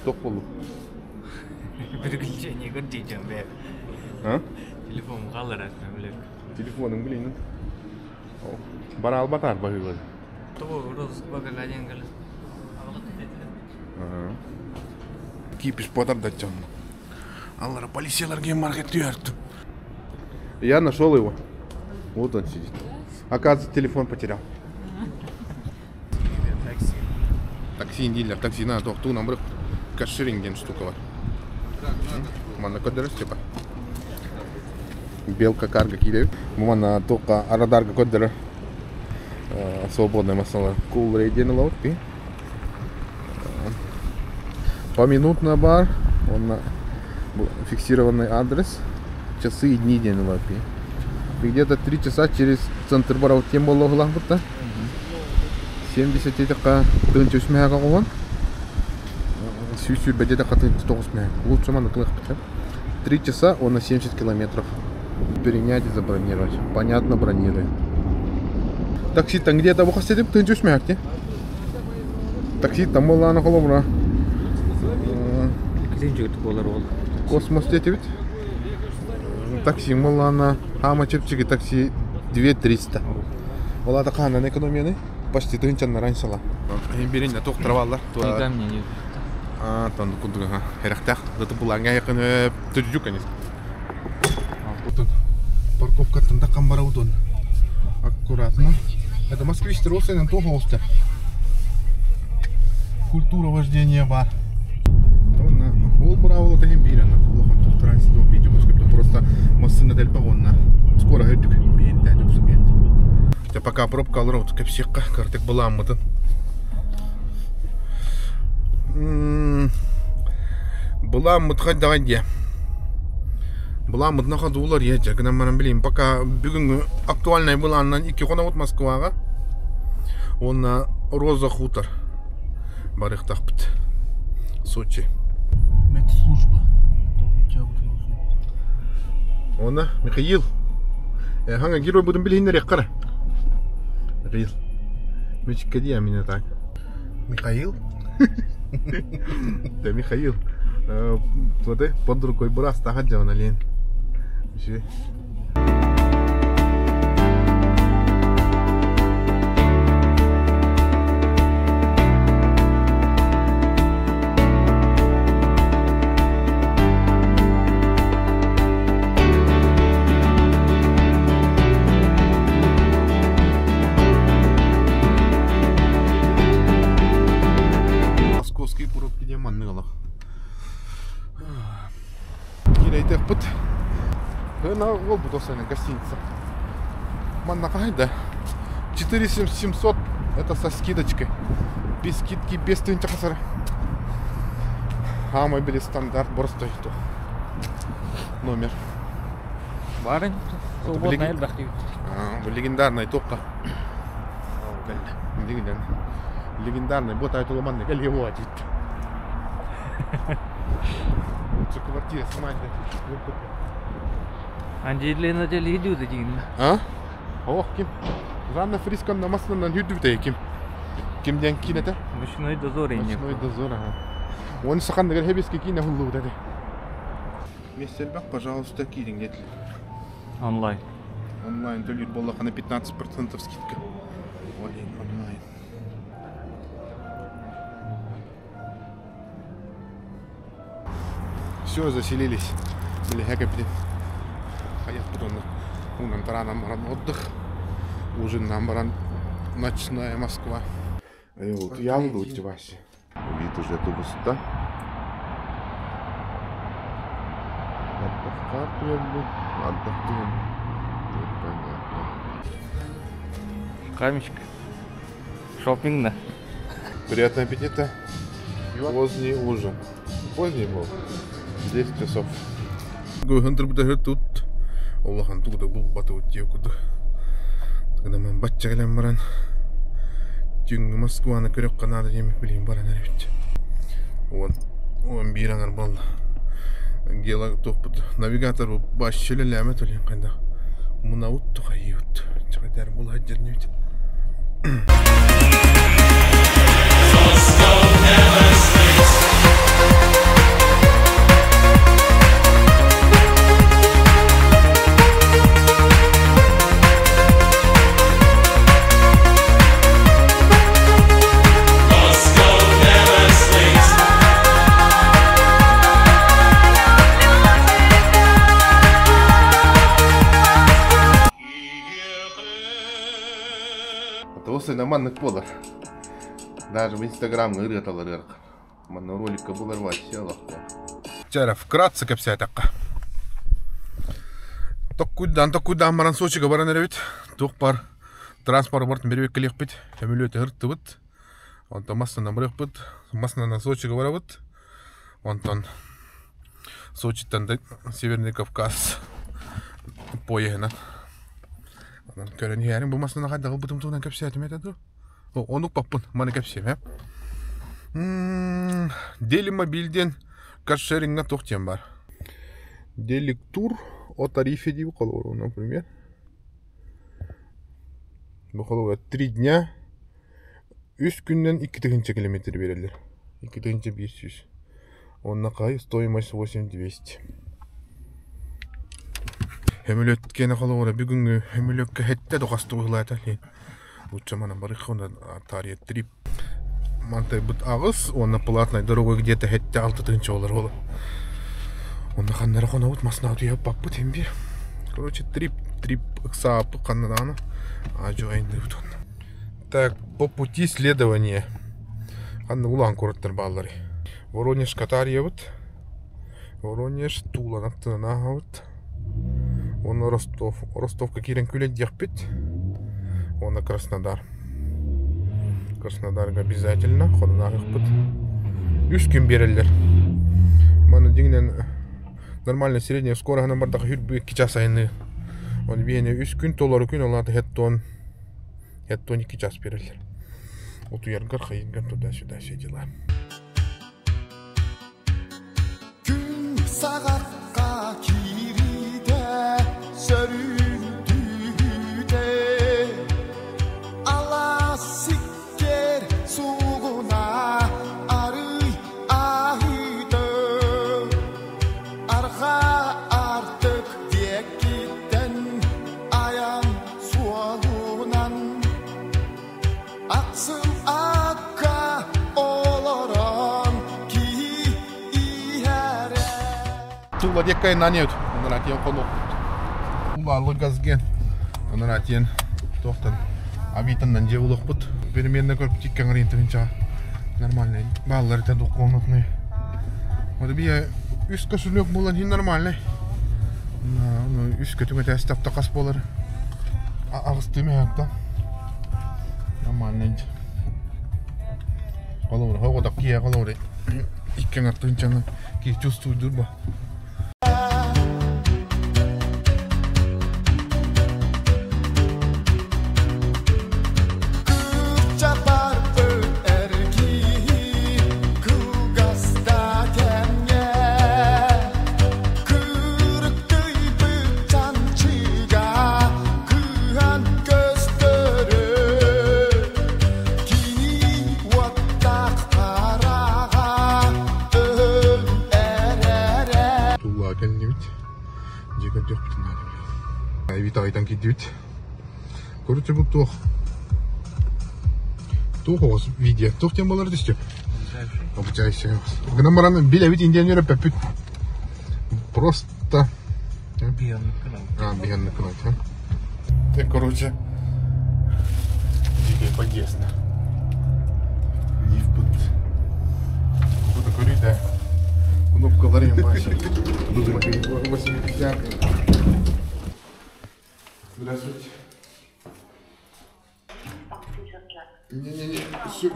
Тоқ болду. Переключение көрдейден бе. А? Телефон қалар билек. Телефоның билейін. Бара албатар баһыылар. Того розыск багаладен гал. Кипиш потар да темно. Аллара полициялар маркет түйәртті. Я нашел его. Вот он сидит. Оказывается, телефон потерял. Такси. Такси дилер, такси на тохту нам бір каширинг деген штука бар. Манна көдөрөс типа. Белка карго кире. Манна тоққа арадарга көдөрө. Свободная масала. Cool Ray лаут пи. Поминутно бар. Он на фиксированный адрес. Часы и дни день лапи. И где-то 3 часа через центр бара тем боло будто. 70 етіққа тынчы үсмәға қоған. Сүйсүр бәдеде қатын 9 мә. Лучше мана кылых бітіп. 3 часа он на 70 километров. Перенять и забронировать. Понятно, бронирует. Такси там где-то бұқас етіп тынчы үсмәға те. Такси там болғаны қолы Болар ол. Космос дети ведь. Такси болғаны. Хама чепчики такси 2300. Олада қанан экономияны почти тынчанна раньше. Берин тоқтырып алдар. Никогда мне не. А, там кудуга. Херахтах. Зато булаңа якын түжүк, конечно. Вот парковка танда камбара удон. Аккуратно. Это москвич тросен, то холстер. Культура вождения бар. Ол бравло деген бирен. Улахан тоқтыран сидо видео просто машина дел погонна. Скоро өттүк. Биен тәжүк сүгет. Пока пробка алыр от кепсикка картек буламмытын. Буламмыт хайдаган де. Буламмыт наха дулар ече, гына маран билейм. Пока бүгүнгү актуальный буланнан ики конабыт Москвага. Онна Роза хутор. Барыктакпыт. Сочи. Медслужба. Она Михаил. Ханга герой будем билейнер яккара. Михаил. Мечка меня так. Михаил? Да, Михаил. Смотри, под рукой брас, тахаджа на лен. Московские пробки де маннылах. Кирәйтек пыт. На ол бутосайна гостиница. Манна кайда? 4700 это со скидочкой. Без скидки, без тынча хасара. А мой стандарт борстой то. Номер. Барын. Свободная элбахты. А, легендарный топка. Легендарный. Легендарный. Вот это ломанный. Кали его одет. Лучше квартира снимать. Анджелина Джоли идут один. А? Ох, ким? Жанна Фрискон на масло хүрдүбүтэ ким? Кимден кинете? Ночной дозор и Ночной дозор, ага. Он сахан дегер хебеске кине хуллу деди. Месселбак, пожалуйста, кирин нет. Онлайн. Онлайн төлөр боллаха на 15% скидка. Олин онлайн. Все, заселились. Били, хэкапи. Хаят потом унан таранам баран отдых. Ужин нам баран ночная Москва. Вот я буду Вася. Вид уже тубуста. Отдохнул. Непонятно. Камешек. Шопинг, да? Приятного аппетита. Поздний ужин. Поздний был. 10 часов. Тут. Олахан тугда бул баты өттие куду. Тогда мен батча келем баран. Түнгі Москваны көрөк канада демек билейм баран әребит. Он, он бир аңар бол. Гела топпут. Навигатор баш шелелеме төлен кайда. Мына утту кайы ут. Чыгайдар бул хаджар не бит. Moscow never sleeps. Тоҕус маннык буолар. Даже в Инстаграмҥа ырыаталар ыарахан. Манна роликка булар вообще олохтоох. Чэ вкратце кэпсээтэххэ. Токкуйдаан токкуйдаан баран Сочига баран эрэбит. Туох бар транспорт беребеккэлиэхпит, сөмөлүөтү ыртыбыт. Онтон массыына барыахпыт. Массыынанан Сочига барабыт. Онтон Сочиттан да Северный Кавказ поеһынан. Онон көрөн иһээрин бу массыына хайдах ылбытым туһунан кэпсээтим этэ дуо? Онук баппын, маны кэпсиэм ээ. Делимобиль диэн каршериҥҥа туох диэн баар? Деликтур о тарифе дии холобур, например. Бу холобура 3 дня үс күнүнэн 2 тыһыынча километр биэрэллэр. 2500. Уонна хай стоимость 8200. Сөмөлүөт киэнэ холобура бүгүҥҥү сөмөлүөккэ сэттэ да хас туһулаата лучше манан барыахха таарыйа трип мантайбыт аҕыс уонна платная дорога где-то сэттэ алта тыһыынча буолар буолар. Онно ханна эрэ хонобут массыынаҕа түһэ баппыт иһин Короче, трип, трип ыксааппыт ханна даҕаны аадьу айанныыбыт онно. Так, по пути следования ханна улахан куораттар баалларый? Воронежка таарыйабыт. Воронеж Тулан аттынан ааһабыт. Уонна Ростов. Ростовка киирэн күлэйдиэхпит. Уонна Краснодар. Краснодарга обязательно хонон ааһыахпыт. Үс күн биэрэллэр. Маны дьиҥинэн нормально средняя скороһынан бардахха сүүрбэ икки час айанныы. Оны биһиэнэ үс күн толору күн ол аата хеттон 2 час биэрэллэр. Утуйаргар, хайыыргар туда-сюда все дела. Күн саҕахха киириитэ сөрүүн түүтэ алаас сиккиэр суугуна арый аһыыта арҕаа артык диэкиттэн айан суолунан ахсым акка олорон киһи иһэрэ Тула диэккэ нанет. Онон атиэн хонуохпут. Улааллы газген. Онон атиэн туохтан Авитаннан дьиэ булуохпут. Переменна көрбүт икки аҥарын тыһыынчаҕа нормальный. Бааллар это двухкомнатные. Вот бие үс кошелек буолан иһин нормальный. Ну, үс көтүҥ этээс таптакас буолар. Аҕыстыы мөһөктө. Нормальный. Холобур, хоҕотох киһи холобур икки аҥар тыһыынчаны киһи чувствуйдуур бо. Кырдьа барбыт эр киһи кылгас да кэмҥэ кырыктыйбыт чанчыга кыһан көстөрө кини уоттаах хараҕа өһөн эрэрэ Туллаа кэллибит. Дьиэ көрдүөхпүтүн наада. Вита айтан киирдибит. Короче, бу туох туох оҕус видео туох диэн буолар түстүм. Обучающий. Гынан баран билэбит индиан үөрэппэппит. Просто а, биһанныкын Ты, короче, дикий подъезд. Лифт. Буду курить, да. Кнопка Вася. 80. Здравствуйте. Не-не-не, все,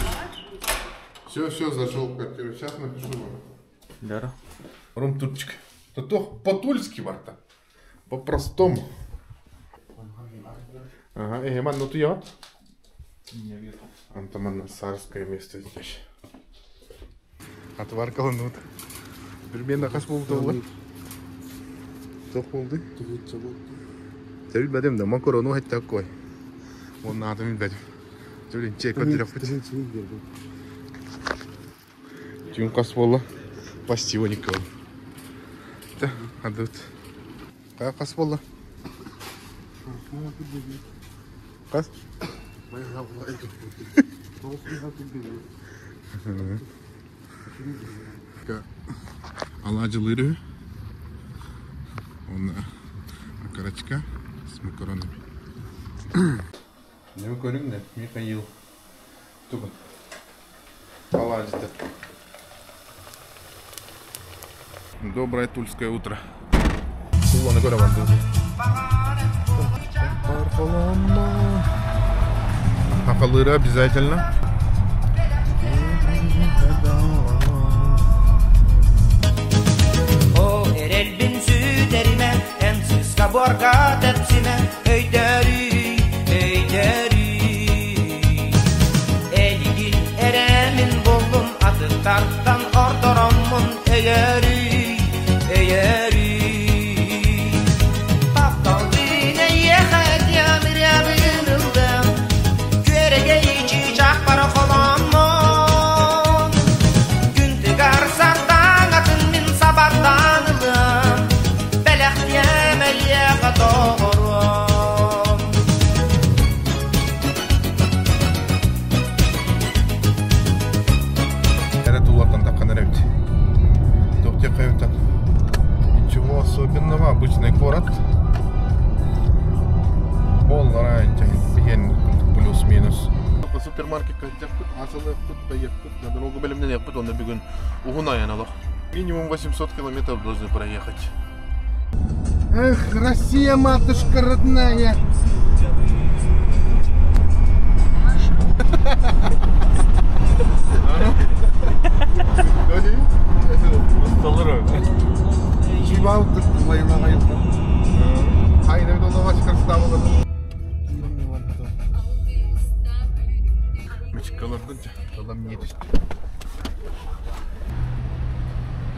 все, все, зашел в квартиру. Сейчас напишу вам. Да. Рум-турчик. То по-тульски варта. По-простому. Ага, э, ман, ну ты я? Антаман царское место здесь. Отварка нут. Примерно хас буолду ол? Туох буолду? Билбэтим да, макарону хэтте кой. Онно атын билбэтим. Төлін чек көтөрөкпүт. Түүн хас буолла. Почти 12 болды. Да, адыт. Хас буолла? Хас? Алаадьылыыр Онно окорочка с макаронами. Не көрүҥ Михаил тугун алаадьыта. Доброе тульское утро. Сулланы көрө бардым. Хахалыыра обязательно. О, эрэлбин сүтэримэ, эн сыска буорга тэпсимэ, өйдөрүй, өйдөрүй. Эйигин эрэмин буллум, атыттартан ордороммун, өйөрүй, өйөрүй. Тапталдыын эйиэхэ тиамырябын ыллым, күөрэгэй чыычаах бара холооммун. Күн тыгар сардаҥатын мин сабардаан ылыам, бэлэхтиэм эйиэхэ доҕоруом. Эрэ туллартан таххан эрэбит. Туох Ничего особенного, обычный город. Ол биһиэн плюс-минус. Супермаркетка асылыахпыт, поехпыт, на дорогу бэлэмнэниэхпит, онно бүгүн уһун айан олох. Минимум 800 километров должны проехать. Эх, Россия, матушка родная!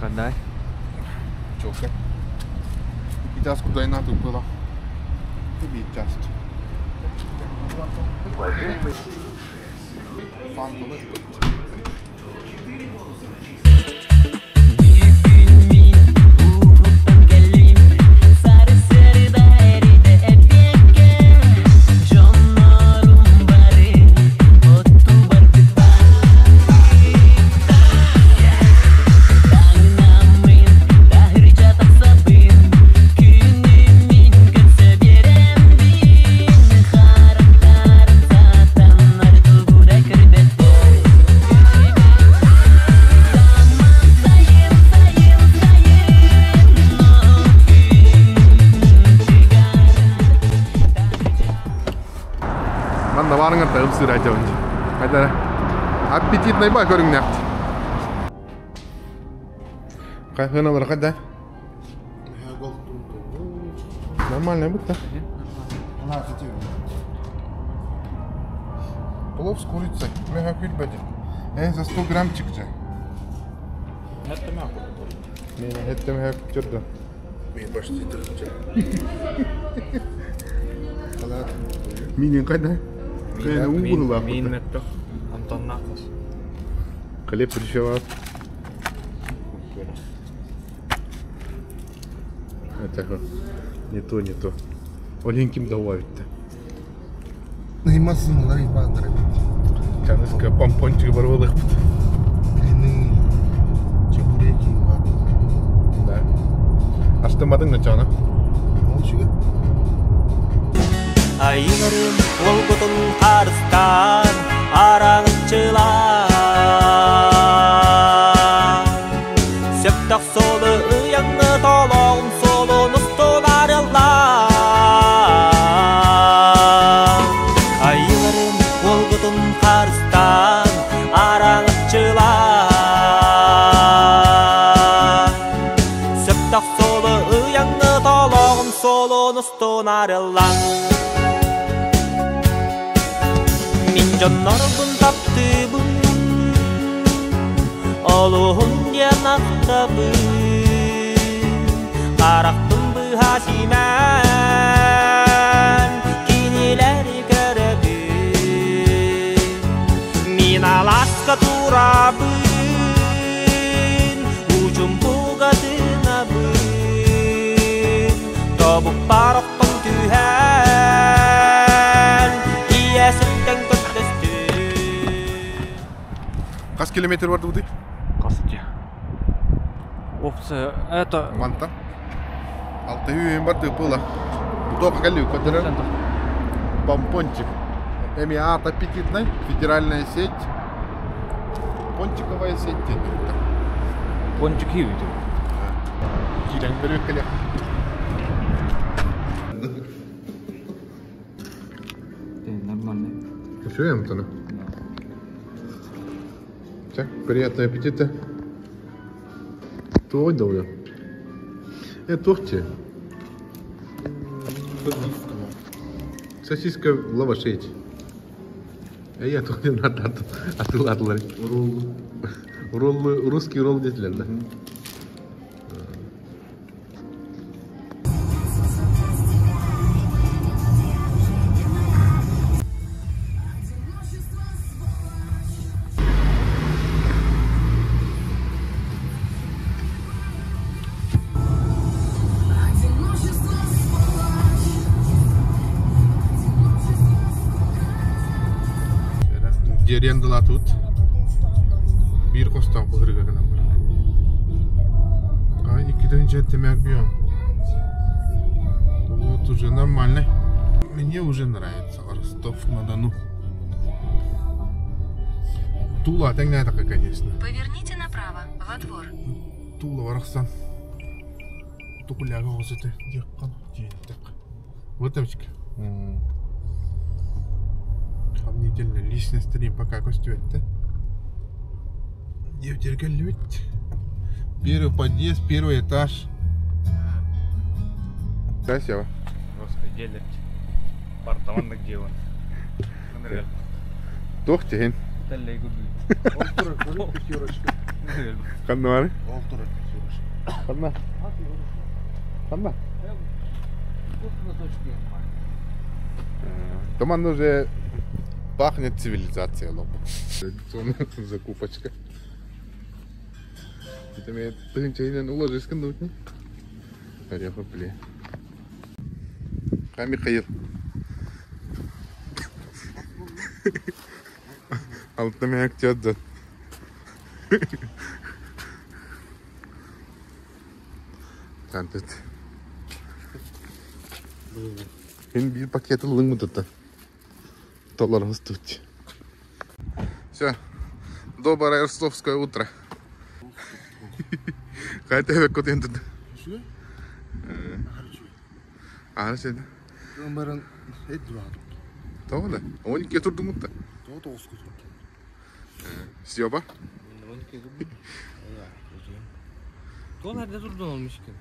Хандай? Чёлка. Итас куда и надо было. Убить часто. Манна барыңар тагым сыр айтабын. Қайда? Аппетитный ба көрүңнәкт. Кайфыналар қайда? Нормально будто. Плов с курицей. Мега күлбәді. За 100 граммчик же. Мен хеттем хәп жүрді. Мен башты Минен қайда? Қайда угуну бақыты. Мин меттох. Антон Нахос. Хлеб пришел. Это не то, не то. Оленьким добавить-то. Чаныска помпончик бар болық. Да. Аштымадың на чана? Айыларым олгутун арыстан араңычылар Сөптөх солы ыяңны толоғын солун устун арылар Айыларым олгутун арыстан араңычылар Сөптөх солы ыяңны толоғын солун устун арылар Мин дьоннорбун таптыбын, олуһун диэн ахтабын, харахпын быһа симэн, кинилэри көрөбүн. Мин аласка турабын, учумпуга тыынабын, тобукпар охтон түһэн, ийэситтэн көттөстүм. Қас километр бар дубуды? Касытя. Опция, это... Манта. Алты үйін бар было. Удобно калли, который помпончик. Эми аат аппетитнай, федеральная сеть, пончиковая сеть диэн Пончики видел. Киирэн көрүөххэ Нормально. Все, Антона. Так, приятного аппетита. Туох долго? Туох Сосиска в лаваше. А я тут не надо атылатлар. Ролл. Роллы, русский ролл диэтилэр да? Дерендала тут. Биир хостоох быһырга гынан барар. Ай, иккитин дьэ бьем. Вот уже нормально. Мне уже нравится Ростов-на-Дону. Тула, тэҥнэ такая, конечно. Поверните направо, во двор. Тула барахсан. Тукуляга озыты. Деккан. Вот тамчик. Сомнительная личность пока көстүбэт. Девтерге Первый подъезд, первый этаж. Красиво. Господи, делят. Апартаманнык дьиэ. Туох диэн. Тэллэй курдук. Ол турар, пятерочка. Ханна баарый? Ол турар пятерочка. Ханна? Ханна? Туман уже пахнет цивилизация лопа. Традиционная закупочка. Это меня тынчайнен уложишь не? Ореха пле. А Михаил. Алта меня актер Тантет. Мин биир пакет ыллыҥ мутата. Толору тут. Все. Доброе ростовское утро. Хайта көтен тут. Аа сен. Баран эт дураадым. Тоҕо да? 12 турдуҥ мутта. Тоҕо тоҕус турдум. Степа? Тоҕо nerede durdun olmuş ki?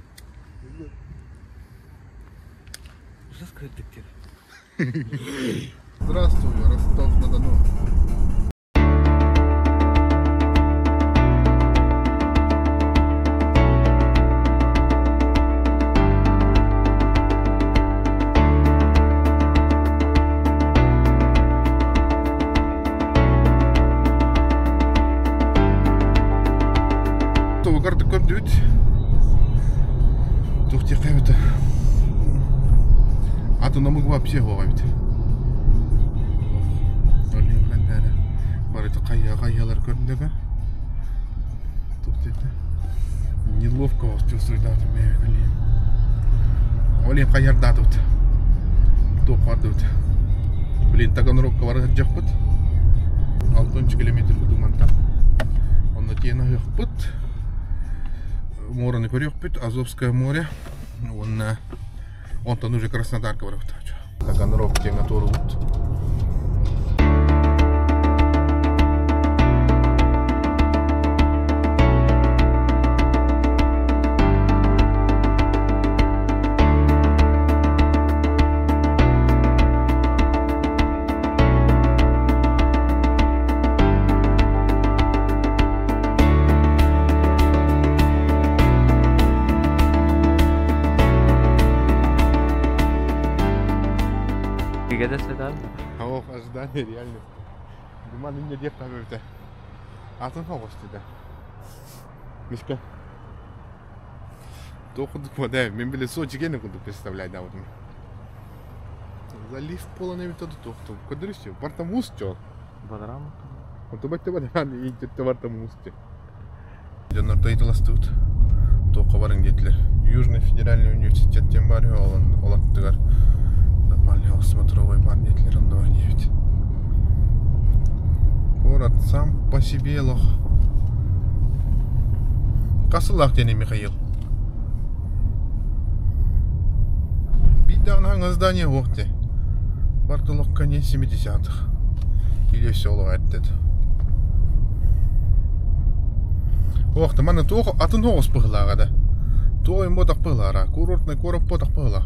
Ужас кырдык Здравствуй, Ростов-на-Дону. Тугар көрдүбүт. Туох диэххэ Атын омук вообще хоҕойбут. Олин барыта хайа хайалар көрдөкө. Туох диэтэ. Неловко вас чувствую, да, блин. Олин хайардаатыбыт. Туох бардыбыт. Блин, Таганрогка барар дьахпыт. 6 километр кудуманта. Онно тиийэн аһыахпыт. Мораны көрүөхпүт, Азовское море. Он, онтон уже Краснодарка барабыт. Таганрог диэҥҥэ туоруубут. Кигэдэ сетал. Ох, ожидание реальность. Диман инне диэх табыбыта. Атын хоҕус да. Мишка. Туох да, мин били Сочи киэнэ курдук представляй да вот. Залив полон эбит туох Көдөрүсү, барта муус чо. Бадарам. Онто бат ан барта муус те. Дьоннор тайтыластыбыт. Туохха барың диэтилэр. Южный федеральный университет диэн баар ол олаттыгар нормальный осмотровой бар диэтилэр онно бар диэбит. Город сам по себе лох. Хас сыллаах диэний Михаил? Биир даҕаны здание суох дии. Барыта конец 70-х. Или все олох эрдэ. Ох, манна туох атын оҕус быһылааҕа да. Туох им ботах быһылаара. Курортный куорат ботах быһылаа.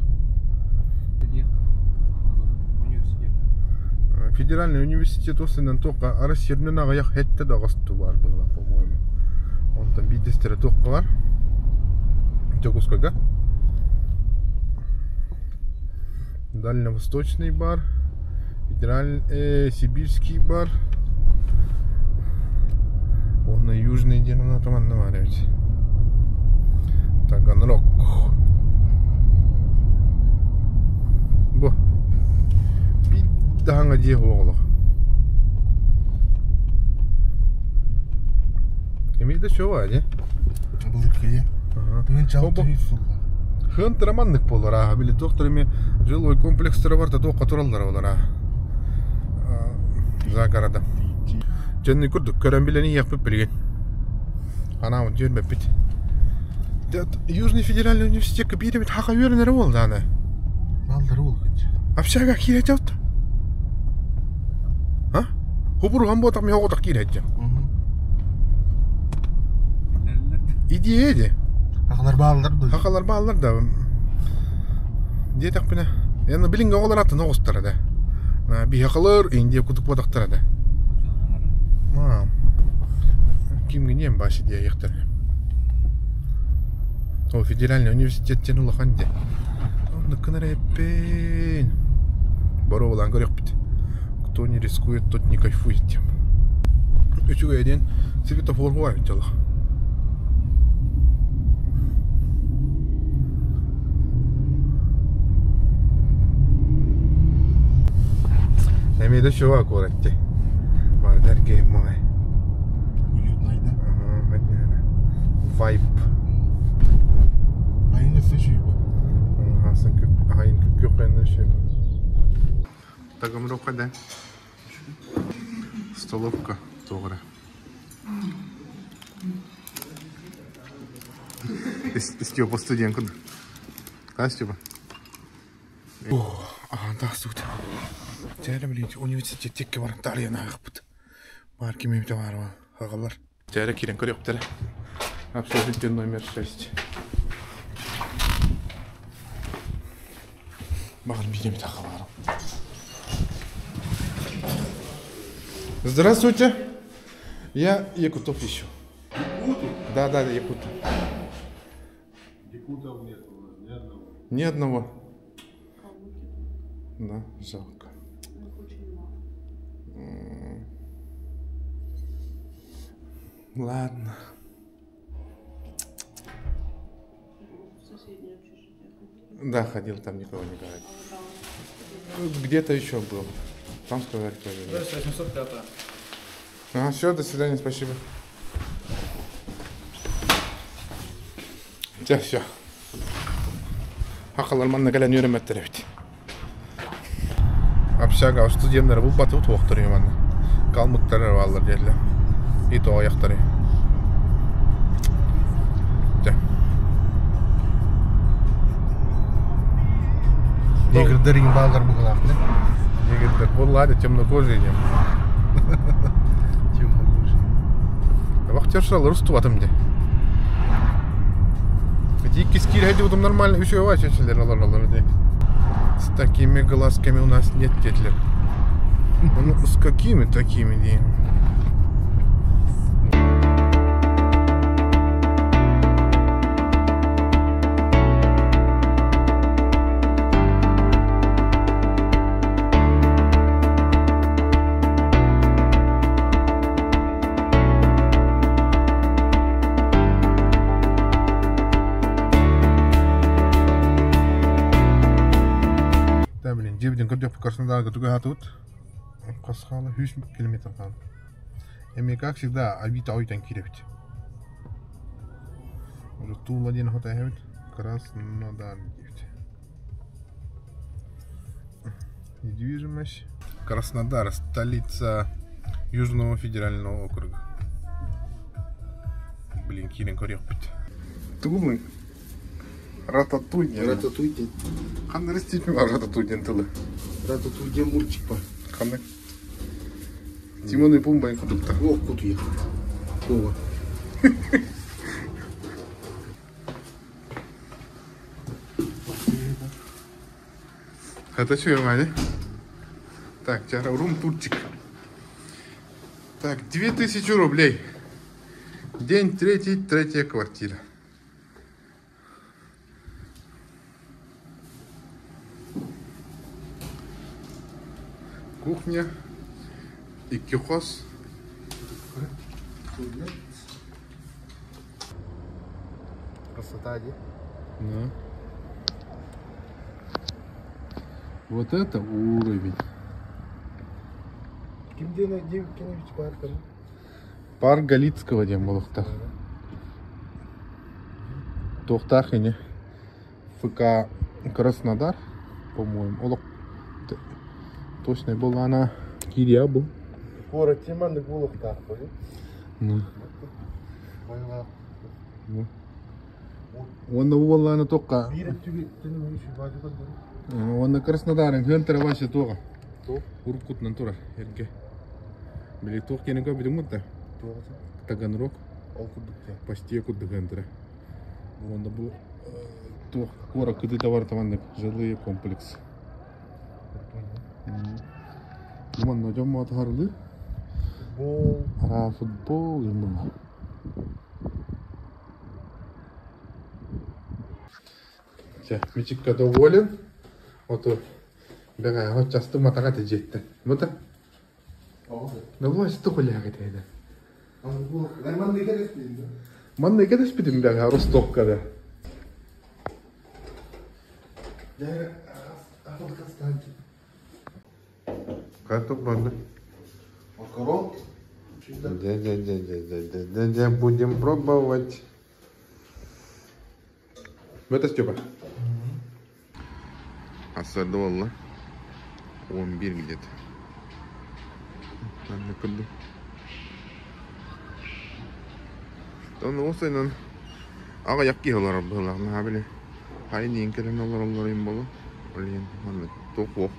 Федеральный университет осынан туохха арас сиринэн аҕыйах хэттэ да аҕасту баар быһылаах, по-моему. Онтон биирдэстэрэ туохха бар? Дьокуускайга. Дальневосточный бар, Федеральный, Сибирский бар, уонна Южный диэн аната манна баар эбит. Таганрог. Бу биир даһаҥа дьиэ оҕолох. Эмиэ да все баар дии. Былыргы Тыһыынча Хыан тыраманнык буолар ааһа били туохтар эмиэ жилой комплекстара барыта туохха тураллара буолар аа за города. Дьонну курдук көрөн билэн иһиэхпит билигин. Анаабыт дьүөрбэппит. Южный федеральный университекка биир эбит хака үөрэнэрэ буолла аны. Баллары буолгуччу. Общага киирэ дьалт. А? Хубурухан буотах ми оҕотох киирэ дьэ. Идея де. Хахалар бааллар да. Хахалар бааллар да. Диэтэхпинэ. Яны билиҥҥи оҕолор атын оҕустара да. Биһахалар Индия кутук буотахтара да. Кимгиниэн башы диэйэхтэр. Ол федеральный университет диэн улахан дии. Оннуккун эрэ эппин. Боруобалаан көрүөхпүт. Кто не рискует, тот не кайфует диэн. Үчүгэй диэн светофор хуайбыт дьоло. Эмиэ да чува куорат дии. Бардар май. Уютный, да? Вайб. Айын өссө үчүгэй Айын күп-күөх үчүгэй. Тагамрокка да. Столовка тоҕура. Степа студент курдук. А, Степа? О, тахсыбыт. Дьэ, блин, университет баран таарыйан аахпыт. Баар ким эбитэ баар аҕалар. Дьэ, киирэн көрүөхтэрэ. Общежитие номер 6. Баҕар биир эмит аҕаларым. Здравствуйте. Я якутов ищу. Якуты? Да, да, якуты. Якутов нет у нас, ни одного. Ни одного. Да, жалко. Ладно. Да, ходил, там никого не говорит. Где-то еще был. Там сказали тоже. нет. 805. А, все, до свидания, спасибо. Дьэ, все. Хахалар манна кэлэн үөрэммэттэр эбит. Общага студенттары булбаты туохтар манна. Калмыктар бааллар диэллэр. И тоҕойахтары. Дьэ. Негрдер иҥ бааллар быһылаахтар. Негрдер буоллаа темнокожие диэн. Темнокожие. Вахтершалар устубатым де. Эти иккис киирэ утум нормально үчүгэй чечилер алар алар де. С такими глазками у нас нет диэтилэр. Ну, с какими такими диэн. Да, блин, дьиэбитин көрдөхпүт Краснодарга тугу аһаатыбыт. Хас хаала 100 километр хаала. Эмиэ как всегда Авито ойтон киирэбит. Уже Тула диэн хотайбыт. Краснодар диэбит. Недвижимость. Краснодар, столица Южного федерального округа. Блин, киирэн көрүөхпүт. Тугу Рататуй диэн. Рататуй диэн. Ханна рестипим рататуй диэн тылы? Рататуй диэн мультик бар. Ханна? Тимон и Пумба кутукта. Ох, кутуя. Кова. Это что, Ваня? Так, рум-турчик. Так, 2000 рублей. День третий, третья квартира. Кухня и кихос. Красота, да? Да. Вот это уровень. Парк Галицкого диэн буолуохтаах. Туохтаах ини ФК Краснодар, по-моему. Олох точно была она Кирия был. Город Тиманнык буолуохтаах буолуо. Ну. Уонна буоллаана туохха Уонна Краснодарын хыантара вообще туоҕа. Уруккутунан турар эргэ. Били туох диэни көрбүтүҥ да? Таганрог. Ол курдук диэн. Почти курдук хыантара. Уонна бу туох куорат кытыыта бар маннык жилые комплекс. Манна дьон маатыһарылыы. Футбол. Ара футбол именно. Чэ, Мичикка доволен. Ото бэҕэһээ оччастык матаҕа этэ дьиэттэн. Бута? Довольно тухулляга этэ. Манна кэтэспитим бэҕэһээ Ростовка да. Картоп барда. Макарон. Да-да-да-да-да-да, будем пробовать. Это Степа. Асарды валла. 11 где-то. Ладно, куду. Оны осайнан аҕыйах киһи олорор быһыылаах наһаа били хайын кэлэн олороллор им болу. Блин, манна туох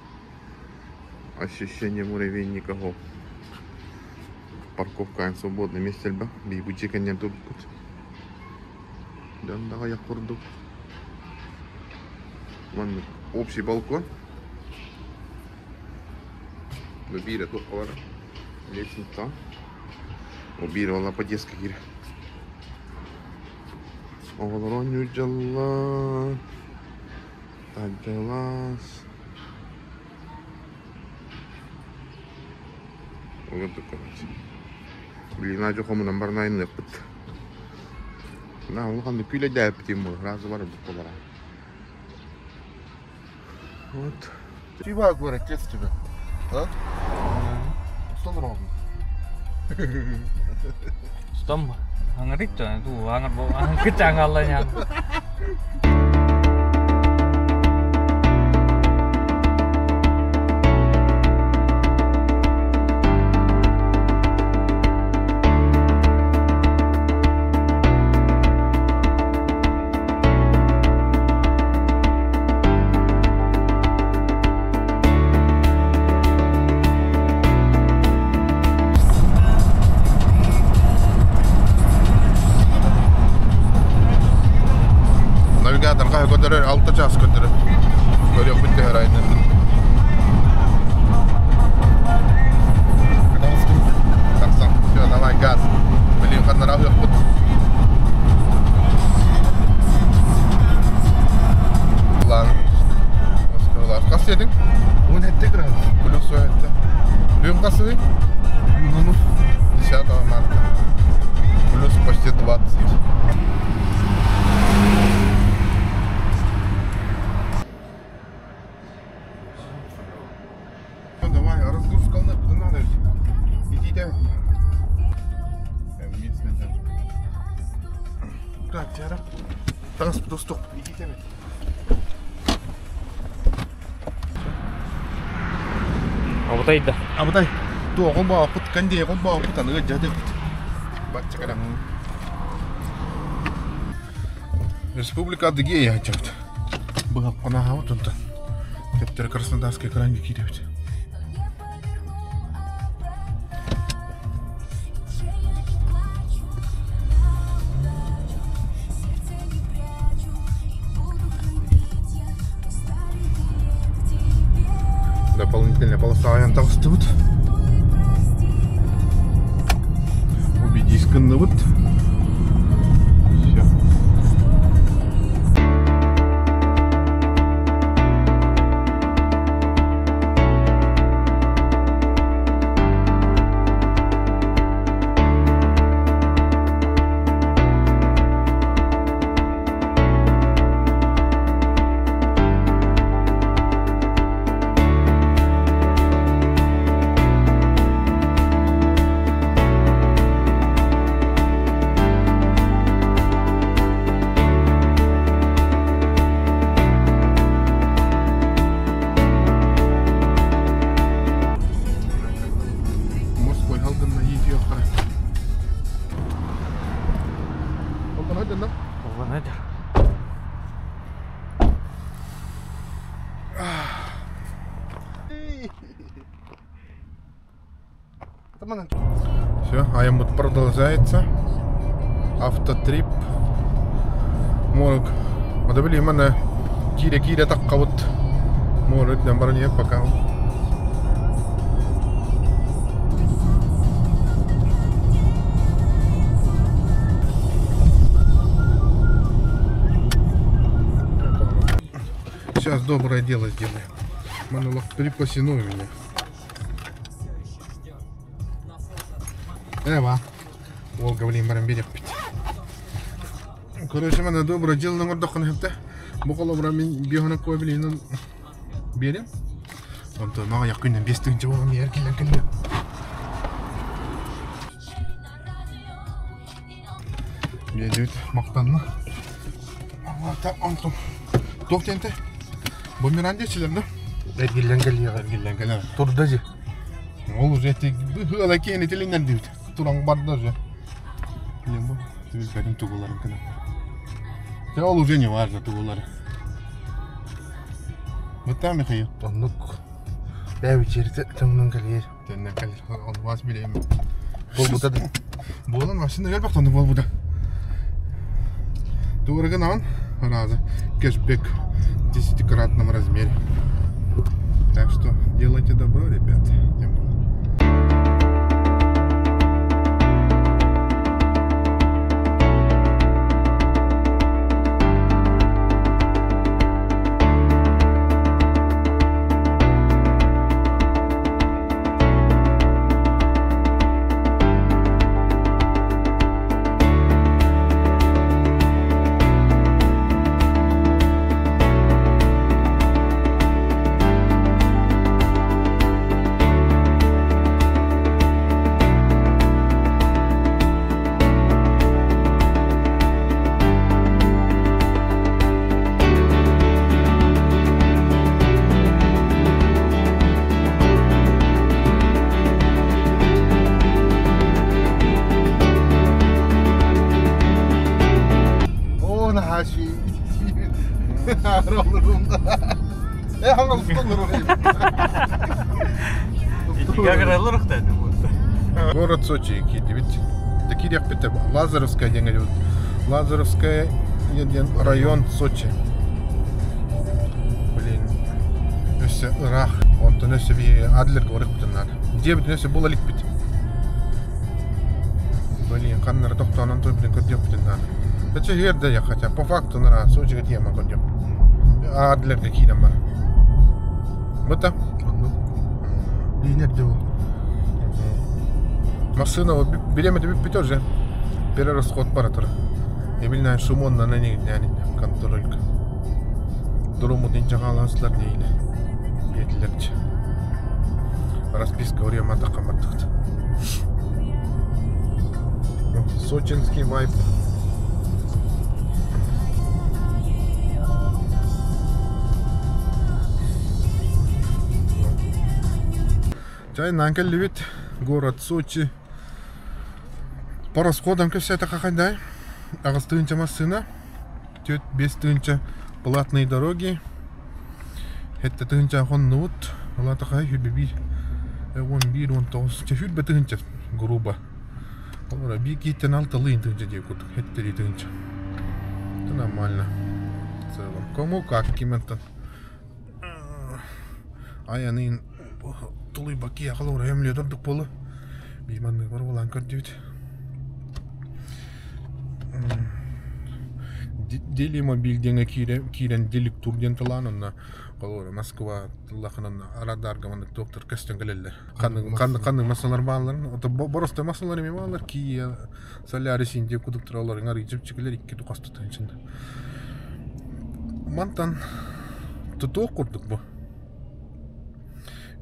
ощущение муравейника хо. Парковка свободное место элбэх. Бии бу дьиэ турбут. Дьон аҕыйах курдук. Маннык общий балкон. Бу биирэ туох бар. Лестница. О биир валла подъездка киирэ. Оҕолор оонньуур дьаллар. Тардьалаас. Олордук короче. Блин, адьа хомунан баран айанныахпыт. На, улахан күүлэйдээппитим буолар. Разы бар буккалара. Вот. Чего город, отец тебя? А? Стол ровно. Стом аңырык туу аңыр кычаңалланян. Навигатор хаһы көрдөрөр, 6 час көрдөрөр. Көрүөхпүт төһөр айнын. Таксан. Все, давай газ. Блин, ханнара ыахпыт. Лан. Москвалар. Хас едиң? 17 градус. Плюс это. Бүгүн хас едиң? 10 марта. Плюс почти 20. Ну, давай, разгрузка куда надо ведь. Иди, давай. Так, Тиара. Транспорт стоп. Иди, давай. Абытайда. Абытай. Туоҕу бооппут, кондейҕу бооппут, аныгы дьадыппыт. Бачча кэлэн. Республика Адыгея сылдьабыт. Быһаппанаһабыт онтон. Төптөрү Краснодарскай кыраайга киирэбит. Дополнительная полоса айан таҕыстыбыт. Убедись гынныбыт. Все. Морской халгынна иитиэхтэрэ. Все, Аймут продолжается. Автотрип. Морг. Одобили именно кире-кире так вот. Морг для барне пока. Сейчас доброе дело сделаем. Монолог припасено у меня. Эва. Волга блин баран береппит. Короче, мана доброе дело оҥордоххуна сөптө. Бу холобура мин биэһонок куо билиинэн биэрем. Онтон маҕайах күннэн биэс тыһыынча буолан биэр киллэн кэллэ. Биэдибит махтанна. Онтон туох диэнтэй? Бумеранг диэччилэр да? Эргиллэн кэлиэҕэ. Эргиллэн кэлэр. Турда дии. Ол уже эти ыала киэни тилиннэр диэбит. Туран барда уже. Блин, бу билбэтим тугуларын кына. Те ол уже не важно тугулары. Бытта Михаил. Оннук. Бэбичэрите төннөн кэлиэр. Төннөн кэлэр. Ол вас билейм. Буолбута да. Буолан машина элбэх тонну буолбута. Тугурыгын раза кэшбэк в десятикратном размере. Так что делайте добро, ребят. Тем более. Оо наһаа Город Сочи киирдибит. Да киириэхпит Лазаревская диэн говорит. Лазаревская диэн район Сочи. Блин, өссө ыраах. Онтон өссө би Адлерга барыахпытын наада. Дьиэбитин өссө була иликпит. Блин, ханнары тохтоонон туйбутун көрдүөхпүтүн наада. Өссө үөр да хотя по факту нара Сочига тиэмэ көрдүөх. Адлерга киирэн бар. Быта. Биинер дьыл. Массыына бириэмэтэ бүппүтэ уже. Перерасход бара турар. Эбилнээн шумоннан энигиннээн контролька. Дуруммутун чаҕаалаһыслар диэйлэ. Биэтилэрчи. Расписка уруйамматахха бардыбыт. Сочинский вайб. Чайнаан кэллибит. Город Сочи. По расходам кэпсээтэххэ хайдай? Аҕыс тыһыынча массыына, 4-5 тыһыынча платные дороги, сэттэ тыһыынча хоннубут, ол аата хайа 21, 11, 19, чэ 20 тыһыынча грубо. Олора биир киһиттэн алталыы тыһыынча диэ курдук, сэттэлии тыһыынча. Это нормально. В целом. Кому как, киментан. Айанын тулуйбакка холобура өмлүө ордук буолуо. Биир маннык боруобалаан көрдүбүт. Делимобиль диэҥҥэ киирэн Деликтур диэн тылаан онно холобура Москва тыллахынан радарга маннык туохтар көстөн кэлэллэр. Ханнык массалар баалларын, ото боростой массалар эмиэ бааллар. Kia, Солярис Индия кудуктара олорун арый чэпчэкилэр икки тукастытын ичинде. Мантан тутуох курдук бу.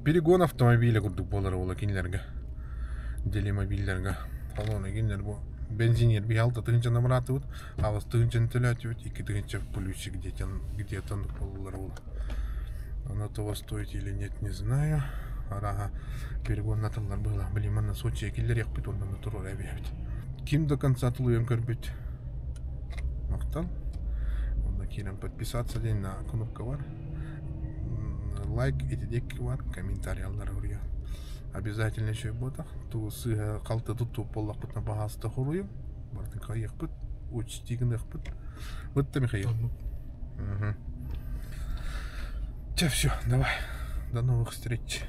Перегон автомобиля курдук буолар буола кинилэргэ. Делимобиллергэ. Холуона кинилэр бу бензинер биһи алта тыһыынчаны быраатыбыт, аҕыс тыһыынчаны төлөөтүбүт, икки тыһыынча плюсик где-то где-то буолаллар буола. Оно того стоит или нет, не знаю. Араха перегоннатыллар быһыылаах. Билим манна Сочига киллэриэхпит уонна туруора эбиэбит. Ким до конца тулуйан көрбүт махтал. Онно киирэн подписаться диэн на кнопка бар. Лайк итидик бар, комментариялар уруйа. Обязательно еще буотах. Ту сыыһа халты туттуп буоллахпытына баһааста хоруйум. Бартын кайыахпыт, учти гыныахпыт. Вот Михаил. Угу. Че, все, давай. До новых встреч.